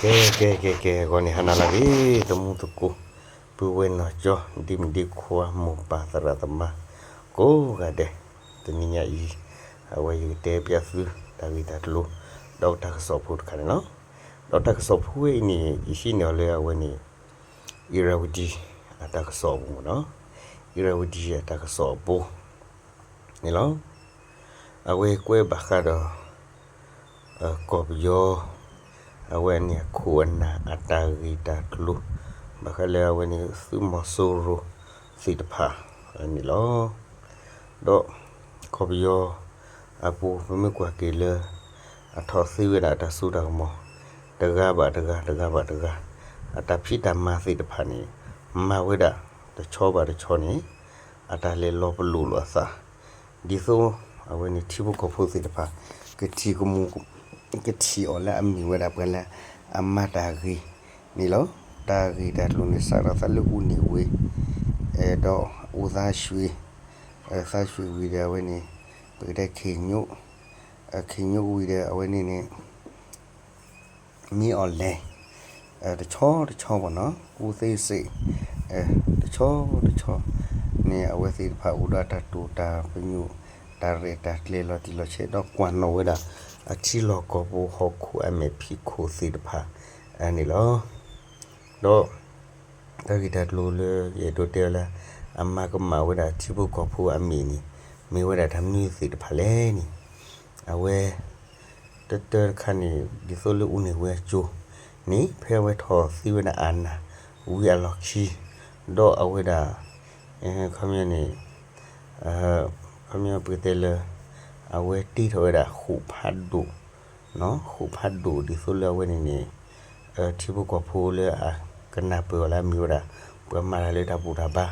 ကဲ ကဲ ကဲ ကဲ ဂီၤန့ၣ်ဟါနၤလၢအဂ့ၤ သမူသကိး ပုၢ်ဝဲၢ်နီၢ်ကၠီ ဒ်မုၣ်ဒ်ခွါ မိၢ်ပၢ်သရၣ်သမါ ကိးဂၤဒဲး, တနံၤညါအံၤ အဝဲယကတဲပျးသု တၢ်ဂ့ၢ်တၢ်ကျိၤ ဒီးတၢ်ကစီၣ်ဖိတခါန့ၣ်လီၤ. ဒီးတၢ်ကစီၣ်ဖိဝဲအံၤန့ၣ် ယဟံးန့ၢ်အီၤလၢအဝဲန့ၣ် အ့ရဝတံ အတၢ်ကစီၣ်အပူၤမ့ၢ်နီၤ, အ့ရဝတံအတၢ်ကစီၣ်အပူၤ န့ၣ်လီၤ. အဝဲကွဲးဘၣ်ဃးဒီး ကီၢ်ပယီၤ အဝဲန့ၣ်အခိၣ်အနၢ်အတၢ်ဂ့ၢ်တၢ်ကျိၤ ဘၣ်ဃးလၢအဝဲန့ၣ် သုးမီၤစိရိၤသ့ၣ်တဖၣ်န့ၣ်လီၤ. ဒီးကီၢ်ပယီၤအပူၤ ပမ့ၢ်ကွၢ်က့ၤလၢ အထီၣ်သ့ဝဲဒၣ်အတၢ်စိတၢ်ကမီၤ တဂၤဘၣ်တဂၤ တဂၤဘၣ်တဂၤ အတၢ်ဖံးတၢ်မၤသ့ၣ်တဖၣ်န့ၣ် မၤဝဲဒၣ်တဆီဘၣ်တဆီန့ၣ် အတၢ်လဲၤလီၤပလိာ်လိာ်အသး ဒ်သိးအဝဲန့ၣ်ထံဖိကီၢ်ဖိသ့ၣ်တဖၣ် ကထံၣ်ကမူၣ် ကထံၣ်အီၤလၢအမ့ၢ်ဝဲဒၣ်ပှၤလၢအမၤတၢ်ဂ့ၤန့ၣ်လီၤ. တၢ်ဂ့ၢ်တၢ်ကျိၤန့ၣ် စးထီၣ်သးလၢအူန့ၢ်ဝ့ ဒီးအိၣ်သးဆှံ သးဆှံဝံၤဒီးအဝဲန့ၣ် ပကတဲခ့ၣ်ညိ ခ့ၣ်ညိဝံၤဒီးအဝဲန့ၣ်န့ၣ် မ့ၢ်အီၤလဲၣ် တဆီတဆီဘၣ်နီၤ ကူသ့စ့ၣ် တဆီတဆီန့ၣ် အဝဲသ့ၣ်တဖၣ်အိၣ်ဒီးတၢ်တိာ်တၢ်ပညိၣ် တၢ်ရဲၣ်တၢ်ကျဲၤလီၤတံၢ်လီၤဆဲး ဒီးကွၢ်နီၣ်ဝဲဒၣ် အထံလီၢ်ကီၢ်ပူၤဟီၣ်ခိၣ်အမဲာ်ဖံးခိၣ်သ့ၣ်တဖၣ်န့ၣ်လီၤ. ဒီး တၢ်ဂ့ၢ်တၢ်ကျိၤလၢယအဲၣ်ဒိးတဲအီၤလၢ အမၤကမၣ်ဝဲဒၣ်ထံဖိကီၢ်ဖိအမ့ၢ်န့ၣ် မ့ၢ်ဝဲဒၣ်တၢ်မနုၤသ့ၣ်တဖၣ်လဲၣ်န့ၣ် အဝဲ တၢတၢတခါန့ၣ် ဒ်သိးလၢအူန့ၢ်ဝ့အစိၤန့ၣ် ဖဲအဝဲထီၣ်သ့ဝဲဒၣ်အနၢ်ဝံၤအလီၢ်ခံ ဒီးအဝဲဒၣ် ခီပညီန့ၣ် ခီပညီပကတဲလၢ အဝဲတ့ထီၣ်ဝဲဒၣ်ဃိာ်ဖးဒိၣ် ဃိာ်ဖးဒိၣ်ဒ်သိးလၢအဝဲန့ၣ်န့ၣ် ထံဖိကီၢ်ဖိလၢအကနၢ်ပၢၢ်အီၤလၢအမ့ၢ်ဝဲဒၣ် ပှၤမၤတၢ်လၢတၢ်ဘူၣ်တၢ်ဘါ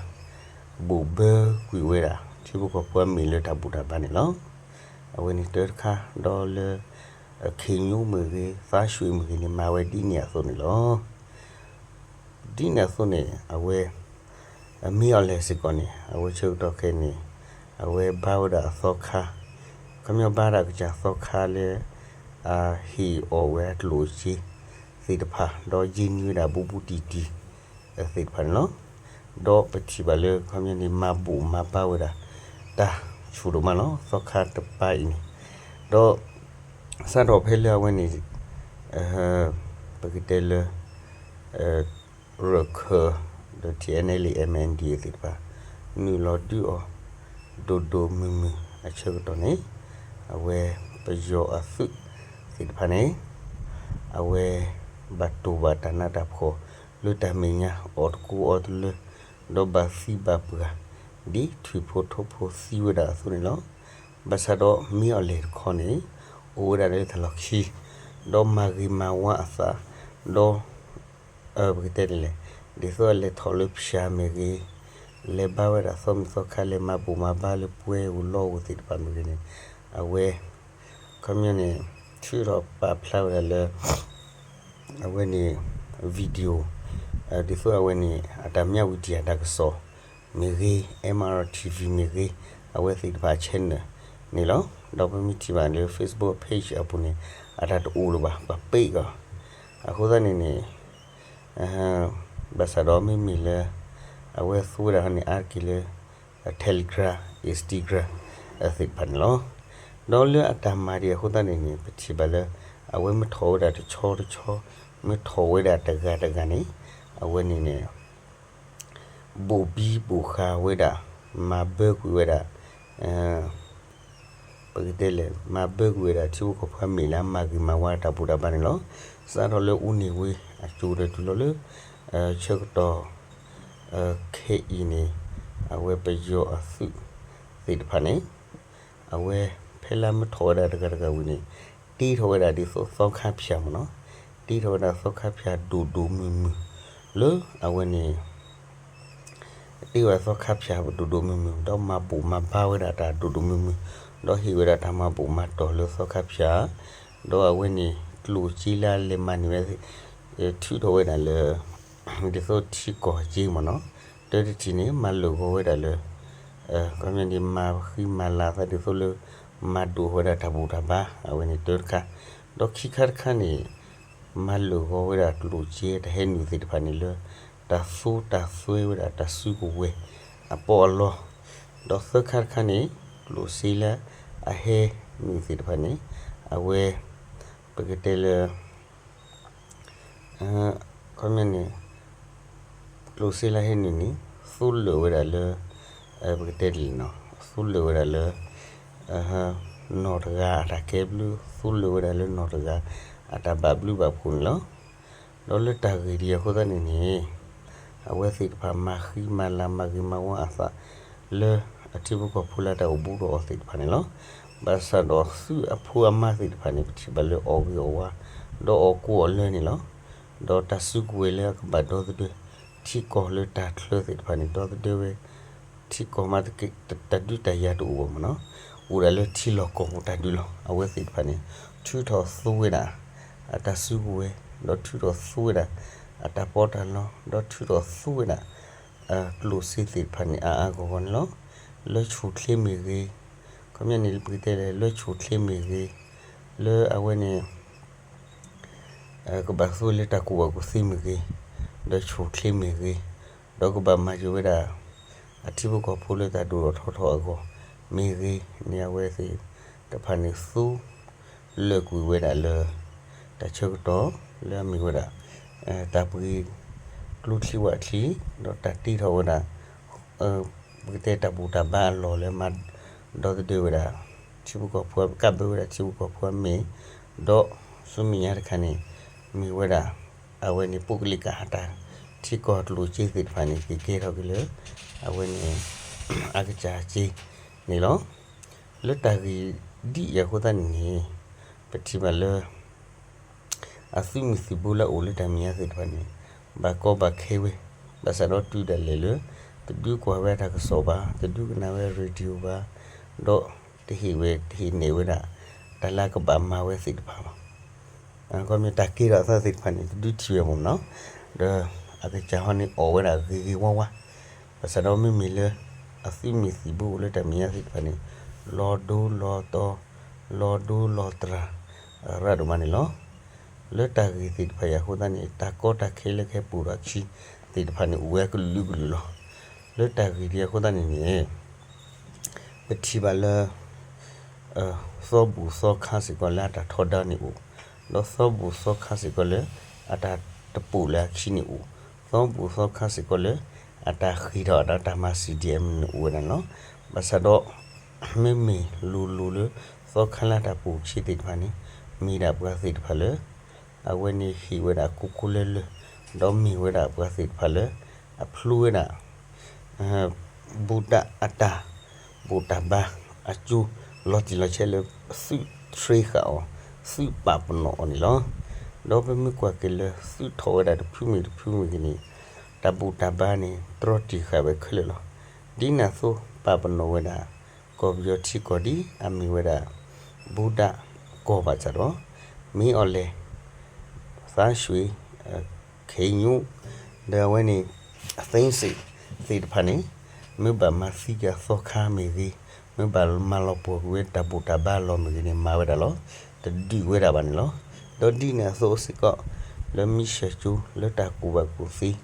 ဘိၣ်ဘၢကွံာ်ဝဲဒၣ် ထံဖိကီၢ်ဖိအမ့ၢ်လၢတၢ်ဘူၣ်တၢ်ဘါန့ၣ်လီၤ. အဝဲန့ၣ်တၢတခါ ဒီးလၢ ခ့ၣ်ညိမ့ၢ်ဂ့ၤ သးဆှံမ့ၢ်ဂ့ၤန့ၣ် မၤဝဲဒ်န့ၣ်အသိးန့ၣ်လီၤ. ဒ်န့ၣ်အသိးန့ၣ် အဝဲ မ့ၢ်အီၤလဲၣ်စ့ၢ်ကီးန့ၣ် အဝဲဆၢကတီၢ်ခဲအံၤန့ၣ် အဝဲဘါဝဲဒၣ်အသီခါ ခီပညီဘါဒၣ်ကစၢ်သီခါလၢ အဟ့ၣ်အီၣ်ဝဲအကျိၣ်အစ့သ့ၣ်တဖၣ် ဒီးယ့ၢ်နံၤဝဲဒၣ်ဘူးဘူးတံၢ်တံၢ် သ့ၣ်တဖၣ်န့ၣ်လီၤ. ဒီးပထံၣ်ဘၣ်လၢခီပညီန့ၣ် မၤဘူၣ်မၤဘါဝဲဒၣ် တၢ်ဆူၣ်ဒိၣ်မးလီၤ. သီခါတပၤအံၤန့ၣ် ဒီး စးထီၣ်ဖဲလၢအဝဲန့ၣ် ပကတဲလၢ ရခၢၣ် ဒီး ထံၣ်အဲၣ်နဲလ် မၣ်ဒီး သ့ၣ်တဖၣ် နုာ်လီၤဒုးအီၤ ဒိၣ်ဒိၣ်မုၢ်မုၢ်အဆၢကတီၢ်န့ၣ် အဝဲပယီၤအသုးသ့ၣ်တဖၣ်န့ၣ် အဝဲ ဘၣ်တိၢ်ဘၣ်တၢ်နးတၢ်ဖှီၣ်လၢတၢ်မဲာ်ညါ အီၣ်တကူအီတလၢ ဒီးဘၣ်သံဘၣ်ပှၢ် ဒ်ထွံၣ်ဖိထိၣ်ဖိသံဝဲဒၣ်အသိးန့ၣ်လီၤ. ဘၣ်ဆၣ်ဒီးမ့ၢ်အီၤလဲၣ်တခီန့ၣ် အိၣ်ဝဲဒၣ်လၢတၢ်လီၢ်ခံ ဒီးမၤဂ့ၤမၤဝါအသး ဒီး ပကတဲဒ်လဲၣ် ဒ်သိးအလဲၤထီၣ်လၢဖၠၣ်မ့ၢ်ဂ့ၤ လဲၤဘါဝဲဒၣ်သီမုၢ်သီခါ လဲၤမၤဘူၣ်မၤဘါလၢပှဲၤဧိၤလီဧိၤသ့ၣ်တဖၣ်မ့ၢ်ဂ့ၤန့ၣ် အဝဲ ခီပညီန့ၣ် ထုးထီၣ်ပာ်ဖျါဝဲဒၣ်လၢ အဝဲန့ၣ် video ဒ်သိးအဝဲန့ၣ် အတၢ်မၠၣ်ဝံၤတံၢ်အတၢ်ကစီၣ်မ့ၢ်ဂ့ၤ MRTV မ့ၢ်ဂ့ၤ အဝဲသ့ၣ်တဖၣ် channel န့ၣ်လီၤ. ဒီးပမ့ၢ်ထံၣ်ဘၣ်လၢ Facebook page အပူၤန့ၣ် အတၢ်တအိၣ်လၢၤဘၣ် ပှၤပ့ၢ်ကီး အဃိသတးန့ၣ်န့ၣ် ဘၣ်ဆၣ်ဒီးမ့မ့ၢ်လၢ အဝဲသူဝဲဒၣ်န့ၣ် အါတက့ၢ်လၢ Telegram Instagram သ့ၣ်တဖၣ်န့ၣ်လီၤ. ဒီးလၢအတၢ်မၤဒံးအဃိသတးန့ၣ်န့ၣ် ပထံၣ်ဘၣ်လၢ အဝဲမ့ၢ်ထီၣ်ဝဲဒၣ်တဆီတဆီ မ့ၢ်ထီၣ်ဝဲဒၣ်တဂၤတဂၤန့ၣ် အဝဲန့ၣ်န့ၣ် ဘိၣ်ဘံဘိၣ်ဃာ်ဝဲဒၣ် မၤဘၢကွံာ်ဝဲဒၣ် ပကတဲလဲၣ် မၤဘၢကွံာ်ဝဲဒၣ်ထံဖိကီၢ်ဖိအမ့ၢ်လၢအမၤဂ့ၤမၤဝါတၢ်ဘူၣ်တၢ်ဘါန့ၣ်လီၤ. စးထီၣ်လၢအူန့ၢ်ဝ့အစိၤဒီးတုၤလီၤလၢ ဆၢကတီၢ် ခဲအံၤန့ၣ် အဝဲပယီၤအသုးသ့ၣ်တဖၣ်န့ၣ် အဝဲဖဲလၢမ့ၢ်ထီၣ်ဝဲဒၣ်တဂၤတဂၤဝံၤန့ၣ် တ့ထီၣ်ဝဲဒၣ်ဒ်သိးသီခါဖၠၣ်မ့ၢ်နီၤ, တ့ထီၣ်ဝဲဒၣ်သီခါဖၠၣ်ဒိၣ်ဒိၣ်မုၢ်မုၢ် လၢအဝဲန့ၣ် တ့ဝဲသီခါဖၠၣ်ဒိၣ်ဒိၣ်မုၢ်မုၢ် ဒီးမၤဘူၣ်မၤဘါဝဲဒၣ်တၢ်ဒိၣ်ဒိၣ်မုၢ်မုၢ် ဒီးဟ့ၣ်ဝဲဒၣ်တၢ်မၤဘူၣ်မၤတီၢ်လၢသီခါဖၠၣ် ဒီးအဝဲန့ၣ် ကျိၣ်စ့လၢအလဲၤမၤန့ၢ်ဝဲ ထုးထီၣ်ဝဲဒၣ်လၢ ဒ်သိးထံကီၢ်စ့မ့ၢ်နီၤ, တၢ်တထံၣ်န့ၣ် မၤလၢာ်ဂီၤဝဲဒၣ်လၢ ခီပညီန့ၣ် မၤဃံမၤလၤသးဒ်သိးလၢ မၤဒိၣ်ဝဲဒၣ်တၢ်ဘူၣ်တၢ်ဘါ အဝဲန့ၣ်တၢ်တခါ, ဒီးခံခါတခါန့ၣ် မၤလိာ်ဂီၤဝဲဒၣ်ကျိၣ်စ့တၢ်ဟဲနုာ်သ့ၣ်တဖၣ်န့ၣ်လၢ တၢ်သူတၢ်သွဲဝဲဒၣ်တၢ်စုကဝဲၤအပီးအလီ, ဒီးသၢခါတခါန့ၣ် ကျိၣ်စ့လၢအဟဲနုာ်သ့ၣ်တဖၣ်န့ၣ် အဝဲ ပကတဲလၢ ခီပညီန့ၣ် ကျိၣ်စ့လၢဟဲနုာ်န့ၣ် သူလၢာ်ဝဲဒၣ်လၢ ပကတဲဒ်လဲၣ်နီၤ သူလၢာ်ဝဲဒၣ်လၢ နီၢ်တဂၤအတၢ်ကဲဘျုး သူလၢာ်ဝဲဒၣ်လၢနီၢ်တဂၤအတၢ်ဘၣ်ဘျုးဘၣ်ဖှိၣ်န့ၣ်လီၤ. ဒီးလၢတၢ်ဂ့ၢ်ဒ်အံၤအဃိသတးန့ၣ်န့ၣ် အဝဲသ့ၣ်တဖၣ်မၤဃံမၤလၤမၤဂ့ၤမၤဝါအသး လၢအထံဖိကီၢ်ဖိလၢတၢ်အိၣ်ဘူးဒီးအီၤသ့ၣ်တဖၣ်န့ၣ်လီၤ. ဘၣ်ဆၣ်ဒီးသုးအဖိအမါသ့ၣ်တဖၣ်န့ၣ် ပထံၣ်ဘၣ်လၢအီၣ်ဂ့ၤအီၣ်ဝါ ဒီးအီၣ်ကိးအီၣ်လၢန့ၣ်လီၤ. ဒီးတၢ်စုကဝဲၤလၢအကဘၣ်ဒီသဒၢ ထံကီၢ်လၢတၢ်ချၢသ့ၣ်တဖၣ်န့ၣ် ဒီသဒၢဝဲ ထံကီၢ်မးတက့ၢ် တၢ်ဒုးတၢ်ယၤတအိၣ်ဘၣ်မ့ၢ်နီၤ, အိၣ်ဒၣ်လၢထံလီၢ်ကီၢ်ပူၤတၢ်ဒုးလီၤ. အဝဲသ့ၣ်တဖၣ်န့ၣ် ထုးထီၣ်သူဝဲဒၣ် အတၢ်စုကဝဲၤ ဒီးထုးထီၣ်သူဝဲဒၣ် အတၢ်ပီးတၢ်လီ ဒီးထုးထီၣ်သူဝဲဒၣ် ကျိၣ်စ့သ့ၣ်တဖၣ်န့ၣ် အါအါဂီၢ်ဂီၢ်န့ၣ်လီၤ. လၢဆူၣ်ချ့မ့ၢ်ဂ့ၤ, ခီပညီန့ၣ် ပကတဲလဲၣ် လၢဆူၣ်ချ့မ့ၢ်ဂ့ၤ, လၢအဝဲန့ၣ် ကဘၣ်သူဝဲလၢတၢ်ကူၣ်ဘၣ်ကူၣ်သ့မ့ၢ်ဂ့ၤ, ဒီးဆူၣ်ချ့မ့ၢ်ဂ့ၤ, ဒီးကဘၣ်မၤစၢၤဝဲဒၣ် အထံဖိကီၢ်ဖိလၢတၢ်ဒိၣ်ထီၣ်ထီထီၣ်အဂီၢ်မ့ၢ်ဂ့ၤန့ၣ် အဝဲသ့ၣ်တဖၣ်န့ၣ် သူလၢာ်ကွံာ်ဝဲဒၣ်လၢ တၢ်ဆၢကတီၢ်လၢအမ့ၢ်ဝဲဒၣ် တၢ်ပှ့ၤကျိချံဝးချံ, ဒီးတၢ်တ့ထီၣ်ဝဲဒၣ် ပကတဲတၢ်ဘူၣ်တၢ်ဘါအလီၢ်လၢမၤဒီသဒၢဝဲဒၣ် ထံဖိကီၢ်ဖိ ကးဘၢဝဲဒၣ်ထံဖိကီၢ်ဖိအမ့ၢ်, ဒီးဆူမဲာ်ညါတခါန့ၣ် မ့ၢ်ဝဲဒၣ် အဝဲန့ၣ် ပုၢ်ကလံးကဟးတၢ် ထံကီၢ်ကျိၣ်စ့သ့ၣ်တဖၣ်န့ၣ် ကကဲထီၣ်က့ၤလၢ အဝဲန့ၣ် အကစၢ်စ့န့ၣ်လီၤ. လၢတၢ်ဂ့ၢ်ဒ်အံၤအဃိသတးန့ၣ်န့ၣ် ပထံၣ်ဘၣ်လၢ အသုးမုၢ်သံၣ်ဘိလၢအအိၣ်လၢတၢ်မဲာ်ညါသ့ၣ်တဖၣ်န့ၣ် ဘၣ်ကီဘၣ်ခဲဝဲ, ဘၣ်ဆၣ်ဒီးတုၤဒၣ်လဲာ်လၢ တဒုးကွၢ်ဝဲတၢ်ကစီၣ်ဘၣ်, တဒုးကနၣ်ဝဲ radio ဘၣ်, ဒီးတဟ့ၣ်ဝဲတဟ့ၣ်နဲၣ်ဝဲဒၣ် တၢ်လၢအကဘၣ်မၤဝဲသ့ၣ်တဖၣ်လီၤ. ခီမ့ၢ်တၢ်ကဲထီၣ်အသးသ့ၣ်တဖၣ်န့ၣ် တဒုးထံၣ်ဝဲမ့ၢ်နီၤ, ဒီးအကစၢ်ဟီန့ၣ်အီၣ်ဝဲဒၣ်ဂ့ၤဂ့ၤဝါဝါ, ဘၣ်ဆၣ်ဒီးမ့မ့ၢ်လၢ အသုးမုၢ်သံၣ်ဘိအိၣ်လၢတၢ်မဲာ်ညါသ့ၣ်တဖၣ်န့ၣ် လီၤဒိလီၤတီၤ လီၤဒိလီၤတြၢ် ရၢဒိၣ်မးန့ၣ်လီၤ. လၢတၢ်ဂ့ၢ်သ့ၣ်တဖၣ်အံၤအဃိသတးန့ၣ် တၢ်ကီတၢ်ခဲလၢကဟဲပူၤဒီးအခံသ့ၣ်တဖၣ်န့ၣ် အိၣ်ဝဲအကလုာ်ကလုာ်လီၤ. လၢတၢ်ဂ့ၢ်ဒ်အံၤအဃိသတးန့ၣ်န့ၣ် ပထံၣ်ဘၣ်လၢ သီဘူၣ်သီခါစ့ၢ်ကီးလၢအတၢ်ထီဒါန့ၣ်အိၣ်, ဒီးသီဘူၣ်သီခါစ့ၢ်ကီးလၢ အတၢ်တပိာ်လၢအခံန့ၣ်အိၣ်, သီဘူၣ်သီခါစ့ၢ်ကီးလၢ အတၢ်ဃ့ၢ်ထီၣ်ဒီးတၢ်မၤ စီၣ်ဒံၣ်အမုၢ်န့ၣ်အိၣ်ဝဲဒၣ်န့ၣ်လီၤ. ဘၣ်ဆၣ်ဒီး မ့မ့ၢ်လိၤလိၤလၢ သီခါလၢအတၢ်ပိာ်ခံသ့ၣ်တဖၣ်န့ၣ် မ့ၢ်ဒၣ်ပှၤသ့ၣ်တဖၣ်လၢ အဝဲန့ၣ်ဟ့ၣ်ဝဲဒၣ်ကိးကိးလၢလၢ, ဒီးမ့ၢ်ဝဲဒၣ်ပှၤသ့ၣ်တဖၣ်လၢ အဖျိဝဲဒၣ် ဘူၣ်တၢ်အတၢ် ဘူၣ်တၢ်ဘါအကၠိလီၤတံၢ်လီၤဆဲးလၢ သုးဆှ့ဃာ်အီၤ သုးပာ်ပနီၣ်အီၤန့ၣ်လီၤ. ဒီးပမ့ၢ်ကွၢ်က့ၤလၢသုးထီၣ်ဝဲဒၣ်တဖုမ့ၢ်တဖုမ့ၢ်ဂ့ၤန့ၣ် တၢ်ဘူၣ်တၢ်ဘါန့ၣ် တြီတံာ်ဃာ်ဝဲခဲလၢာ်လီၤ. ဒ်န့ၣ်အသိးပာ်ပနီၣ်ဝဲဒၣ် ကီၢ်ပယီၤထံကီၢ်ဒ်အမ့ၢ်ဝဲဒၣ် ဘူၣ်တၢ်ကီၢ်ဘၣ်ဆၣ်ဒီး မ့ၢ်အီၤလဲၣ် သးရွှ့ၣ် ခဲအံၤညိ ဒီးအဝဲန့ၣ် အသ့စ့ၣ်သ့ၣ်တဖၣ်န့ၣ် မ့ၢ်ဘၣ်မၤသံက့ၤအသီခါမ့ၢ်ဂ့ၤ, မ့ၢ်ဘၣ်မၤလီၤပှီၢ်ကွံာ်ဝဲတၢ်ဘူၣ်တၢ်ဘါအလီၢ်မ့ၢ်ဂ့ၤန့ၣ် မၤဝဲဒၣ်လီၤ. တဒုးဝဲဒၣ်ဘၣ်န့ၣ်လီၤ. ဒီးဒ်န့ၣ်အသိးစ့ၢ်ကီး လၢမံၡၢၣ်ကၠိလၢတၢ်ကူၣ်ဘၣ်ကူၣ်သ့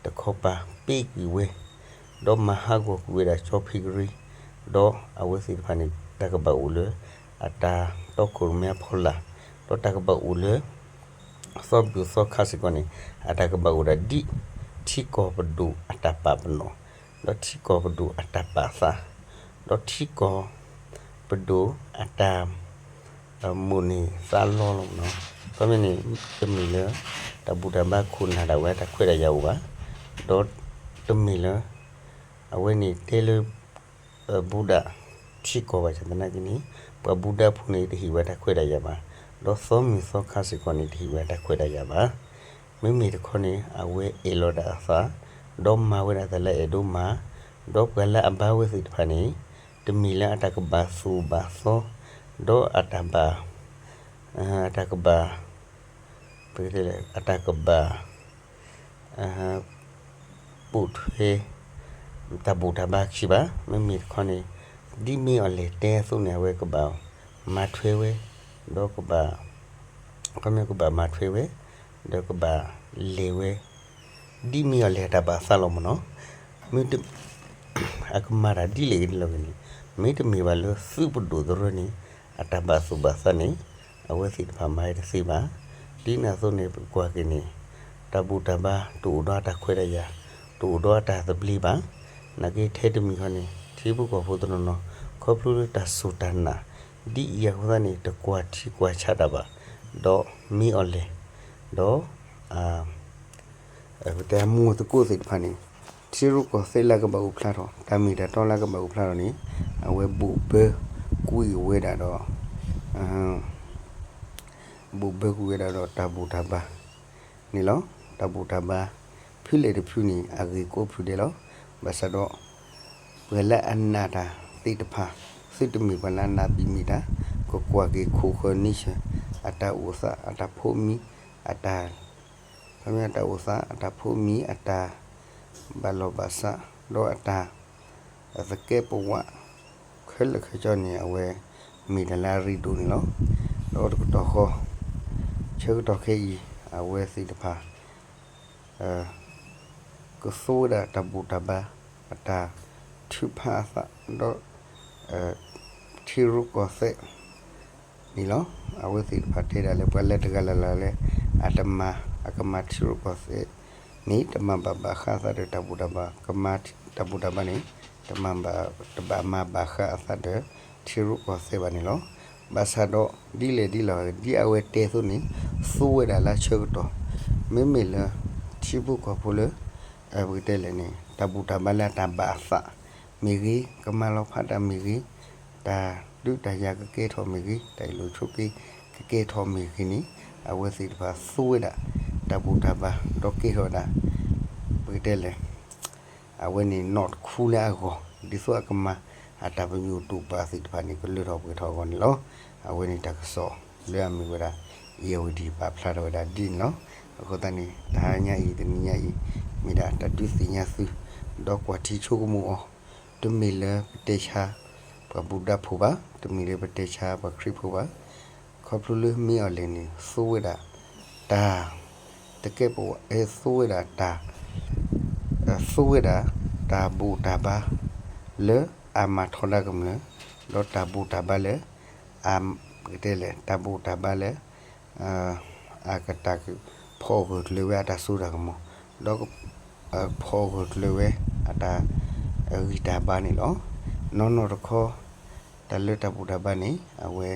တခီပၤပ့ကွံာ်ဝဲ ဒီးမၤဟးဂီၤကွံာ်ဝဲဒၣ်ကၠီဖံးကရံ ဒီးအဝဲသ့ၣ်တဖၣ်န့ၣ် တၢ်ကဘၣ်အိၣ်လၢ အတၢ်တီခိၣ်ရိၣ်မဲအဖီလာ်, ဒီးတၢ်ကဘၣ်အိၣ်လၢ သီဘူၣ်သီခါစ့ၢ်ကီးန့ၣ် အတၢ်ကဘၣ်အိၣ်ဒၣ်ဒ် ထံကီၢ်ပဒိၣ်အတၢ်ပာ်ပနီၣ်, ဒီးထံကီၢ်ပဒိၣ်အတၢ်ပာ်သး, ဒီးထံကီၢ်ပဒိၣ်အတၢ် မိၣ်န့ၢ်သးလီလီၤမ့ၢ်နီၤ. ခီမ့ၢ်န့ၣ် တမ့ၢ်လၢ တၢ်ဘူၣ်တၢ်ဘါခိၣ်နၢ်ဒၣ်ဝဲတၢ်ခွဲးတၢ်ယာ်အိၣ်ဘၣ်, ဒီးတမ့ၢ်လၢ အဝဲန့ၣ်တဲလၢ ဘူၣ်ဒၣ်ထံကီၢ်ဘၣ်ဆၣ်သနာ်က့န့ၣ် ပှၤဘူၣ်ဒၣ်ဖိန့ၣ်တဟ့ၣ်ဝဲတၢ်ခွဲးတၢ်ယာ်ဘၣ်, ဒီးသီမုၢ်သီခါစ့ၢ်ကီးန့ၣ် တဟ့ၣ်ဝဲတၢ်ခွဲးတၢ်ယာ်ဘၣ်. မ့မ့ၢ်တခီန့ၣ် အဝဲအဲၣ်လီၤဒၣ်အသး ဒီးမၤဝဲဒၣ်တၢ်လၢအဲၣ်ဒိးမၤ, ဒီးပှၤလၢအဘါဝဲသ့ၣ်တဖၣ်န့ၣ် တမ့ၢ်လၢအတၢ်ကဘၣ်သူၣ်ဘၣ်သီ ဒီးအတၢ်ဘၣ် အတၢ်ကဘၣ် ပကတဲလၢ အတၢ်ကဘၣ် ပိာ်ထွဲ တၢ်ဘူၣ်တၢ်ဘါခံဘၣ်. မ့မ့ၢ်တခီန့ၣ် ဒ်မ့ၢ်အီၤလဲၣ်တဲအသိးန့ၣ် အဝဲကဘၣ်မၤထွဲဝဲ ဒီးကဘၣ် ခီမ့ၢ်ကဘၣ်မၤထွဲဝဲ ဒီးကဘၣ်လဲၤဝဲ ဒ်မ့ၢ်အီၤလဲၤအတၢ်ဘၣ်သးလီၤမ့ၢ်နီၤ. မ့ၢ် အကမၤတၢ်ဒ်လဲၣ်ဂ့ၤဒ်လဲၣ်ဂ့ၤန့ၣ် မ့တမ့ၢ်ဘၣ်လၢသုးပဒိၣ်သရၢန့ၣ် အတၢ်ဘၣ်သူၣ်ဘၣ်သးန့ၣ် အဝဲသ့ၣ်တဖၣ်မၤဝဲတသ့ဘၣ်. ဒ်န့ၣ်အသိးန့ၣ် ပကွၢ်က့ၤန့ၣ် တၢ်ဘူၣ်တၢ်ဘါတအိၣ်ဒီးအတၢ်ခွဲးတၢ်ယာ်, တအိၣ်ဒီးအတၢ်သဘျ့ဘၣ်. နာ်က့ထဲတမံၤဃီန့ၣ် ထံဖိကီၢ်ဖိတနီၤနီၤ ခီဖျိလၢတၢ်စူၢ်တၢ်နာ် ဒ်အံၤအဃိသတးန့ၣ် တကွၢ်ထံကွၢ်ဆးတၢ်ဘၣ်, ဒီးမ့ၢ်အီၤလဲၤ ဒီး ပတဲမိၢ်သကိးသ့ၣ်တဖၣ်န့ၣ် ထံရူၢ်ကီၢ်သဲးလၢကဘၣ်အိၣ်ဖျါထီၣ် တၢ်မ့ၢ်တၢ်တီလၢကဘၣ်အိၣ်ဖျါထီၣ်န့ၣ် အဝဲဘိၣ်ဘၢကွံာ်ဝဲဒၣ်ဒီး ဘိၣ်ဘၢကွံာ်ဝဲဒၣ်ဒီးတၢ်ဘူၣ်တၢ်ဘါန့ၣ်လီၤ. တၢ်ဘူၣ်တၢ်ဘါ ဖုလဲၣ်တဖုန့ၣ် အဂ့ၢ်ကိးဖုဒဲးလီၤ. ဘၣ်ဆၣ်ဒီး ပှၤလၢအနာ်တၢ်သ့ၣ်တဖၣ် သုတမ့ၢ်ပှၤလၢအနာ်ဘံၣ်မ့ၢ်တၢ် ကကွၢ်က့ၤခိၣ်ဃၢၤနံၣ်ဆၢ အတၢ်အိၣ်သး အတၢ်ဖိးမံ အတၢ် ခီမ့ၢ်အတၢ်အိၣ်သး အတၢ်ဖိးမံ အတၢ်ဘၣ်လီၢ်ဘၣ်စး ဒီးအတၢ် အသကဲးပဝး ခဲလၢာ်ခဲဆ့န့ၣ် အဝဲမ့ၢ်တၢ်လၢအရ့ဒိၣ်န့ၣ်လီၤ. ဒီးတကတီၢ်ဃီ ဆၢကတီၢ်ခဲအံၤ အဝဲသ့ၣ်တဖၣ် ကသိဝဲဒၣ်တၢ်ဘူၣ်တၢ်ဘါ အတၢ်ထုးဖးအသး ဒီး ထံရူၢ်ကီၢ်သဲး န့ၣ်လီၤ. အဝဲသ့ၣ်တဖၣ်တဲဒၣ်လၢပှၤလၢတဂၤလၢ်လၢ်လၢ အတမၤ အကမၤထံရူၢ်ကီၢ်သဲးန့ၣ် တမၤဘၣ်ဘၣ်ဃးအသးဒီးတၢ်ဘူၣ်တၢ်ဘါ ကမၤတၢ်ဘူၣ်တၢ်ဘါန့ၣ် တမၤဘၣ် တဘၣ်မၤဘၣ်ဃးအသးဒီး ထံရူၢ်ကီၢ်သဲးဘၣ်န့ၣ်လီၤ. ဘၣ်ဆၣ်ဒီး ဒ်လဲၣ်ဒ်လဲၣ် ဒ်အဝဲတဲအသိးန့ၣ် သိဝဲဒၣ်လၢဆၢကတီၢ် မ့မ့ၢ်လၢ ထံဖိကီၢ်ဖိလၢ ပကတဲလဲၣ်န့ၣ် တၢ်ဘူၣ်တၢ်ဘါလၢအတၢ်ဘၣ်အသးမ့ၢ်ဂ့ၤ, ကမၤလီၤဖးတၢ်မ့ၢ်ဂ့ၤ, တၢ်ဒုးတၢ်ယၤကကဲထီၣ်မ့ၢ်ဂ့ၤ, တၢ်အ့ၣ်လိာ်ဆိးက့ကကဲထီၣ်မ့ၢ်ဂ့ၤန့ၣ် အဝဲသ့ၣ်တဖၣ်သိဝဲဒၣ် တၢ်ဘူၣ်တၢ်ဘါ ဒီးကဲထီၣ်ဝဲဒၣ် ပကတဲလဲၣ် အဝဲန့ၣ်နီၣ်တခူလၢအဂီၢ် ဒ်သိးအကမၤ အတၢ်ပညိၣ်တူာ်ပာ်သ့ၣ်တဖၣ်န့ၣ် ကလၢထီၣ်ပှဲၤထီၣ်အဂီၢ်န့ၣ်လီၤ. အဝဲန့ၣ်တၢ်ကစီၣ်လၢအမ့ၢ်ဝဲဒၣ် အ့ၣ်ယၣ်ဝတံၣ် ပာ်ဖျါထီၣ်ဝဲဒၣ်ဒ်န့ၣ်လီၤ. အဃိသတးန့ၣ် တဟါညါအံၤ တနံၤညါအံၤ မ့ၢ်ဒၣ်တၢ်ဒုးသ့ၣ်ညါသု ဒီးကွၢ်ထံဆိကမိၣ်အီၤ, တမ့ၢ်လၢပတဲဆါ ပှၤဘူၣ်ဒါဖိဘၣ်, တမ့ၢ်လၢပတဲဆါပှၤခရံာ်ဖိဘၣ်, ခီဖျိလၢမ့ၢ်အီၤလဲၣ်န့ၣ် သိဝဲဒၣ် တၢ် တကဲပဝး သိဝဲဒၣ်တၢ် သိဝဲဒၣ် တၢ်ဘူၣ်တၢ်ဘါ လၢအမၤထီဒါကမျၢၢ်, ဒီးတၢ်ဘူၣ်တၢ်ဘါလၢ အ ပကတဲလဲၣ် တၢ်ဘူၣ်တၢ်ဘါလၢ အကတၢ်ဖီၣ်ဂၢၢ်ကျၢၤဝဲအတၢ်စိတၢ်ကမီၤ, ဒီး ဖီၣ်ဂၢၢ်ကျၢၤဝဲအတၢ် ဂံၢ်တၢ်ဘါန့ၣ်လီၤ. နီၢ်နီၢ်တခီ တၢ်လၢတၢ်ဘူၣ်တၢ်ဘါန့ၣ် အဝဲ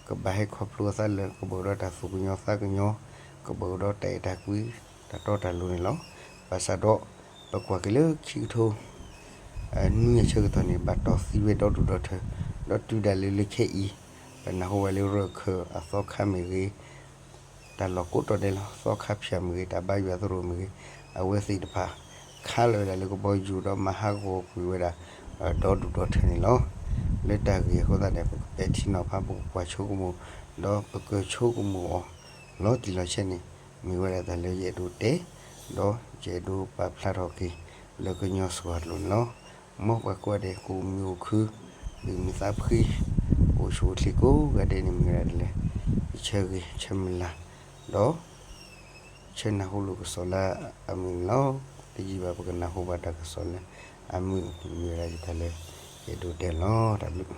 ကဘၣ်ဟဲခီဖျိအသးလၢ ကဘၣ်အိၣ်ဒီးတၢ်သူၣ်ကညီၤသးကညီၤ, ကဘၣ်အိၣ်ဒီးတၢ်အဲၣ်တၢ်ကွံ တၢ်တီတၢ်လိၤန့ၣ်လီၤ. ဘၣ်ဆၣ်ဒီး ပကွၢ်က့ၤလၢခံကထိ နွံအဆၢကတီၢ်န့ၣ် ဘၣ်တီၢ်သံဝဲဒီဒူၣ်ဒီထၢ, ဒီးတုၤဒၣ်လဲာ်လၢခဲအံၤ ပနၢ်ဟူဝဲလၢရၢၣ်ခၢၣ်အသီခါမ့ၢ်ဂ့ၤ, တၢ်လီၢ်ကိးတီၤဒဲးလီၤ သီခါဖၠၣ်မ့ၢ်ဂ့ၤ တၢ်ဘါယွၤသရိာ်မ့ၢ်ဂ့ၤ, အဝဲသ့ၣ်တဖၣ် ခးလီၤဝဲဒၣ်လၢကဘီယူၤဒီးမၤဟးဂီၤကွံာ်ဝဲဒၣ် ဒီဒူၣ်ဒီထၢန့ၣ်လီၤ. လၢတၢ်ဂ့ၢ်အဃိသတးန့ၣ် ပကပဲာ်ထံနီၤဖး ပကကွၢ်ဆိကမိၣ် ဒီးပကဆိကမိၣ်အီၤ လီၤတံၢ်လီၤဆဲးန့ၣ် မ့ၢ်ဝဲဒၣ်တၢ်လၢယအဲၣ်ဒိးတဲ ဒီးယအဲၣ်ဒိးပာ်ဖျါထီၣ်က့ၤ လၢကညီစှီၤအလိၤန့ၣ်လီၤ. မ်ပှၤကိးဂၤဒဲး ကအိၣ်မုာ်အိၣ်ခု မုာ်မံသးဖှံ အိၣ်ဆူၣ်အိၣ်ချ့ကိးဂၤဒဲးန့ၣ် မ့ၢ်ဝဲဒၣ်တၢ်လၢ ယဆၢဂ့ၤဆၢမုၢ်လၢ် ဒီး ဆၢနၢ်ဟူလိာ်ကစီၣ်လၢအမုာ်န့ၣ်လီၤ. တယံာ်ဘၣ် ပကနၢ်ဟူဘၣ်တၢ်ကစီၣ်လၢအမုာ် မ့ၢ်ဝဲဒၣ်ယတၢ်လၢ ယအဲၣ်ဒိးတဲလီၤ. တၢ်ဘျုး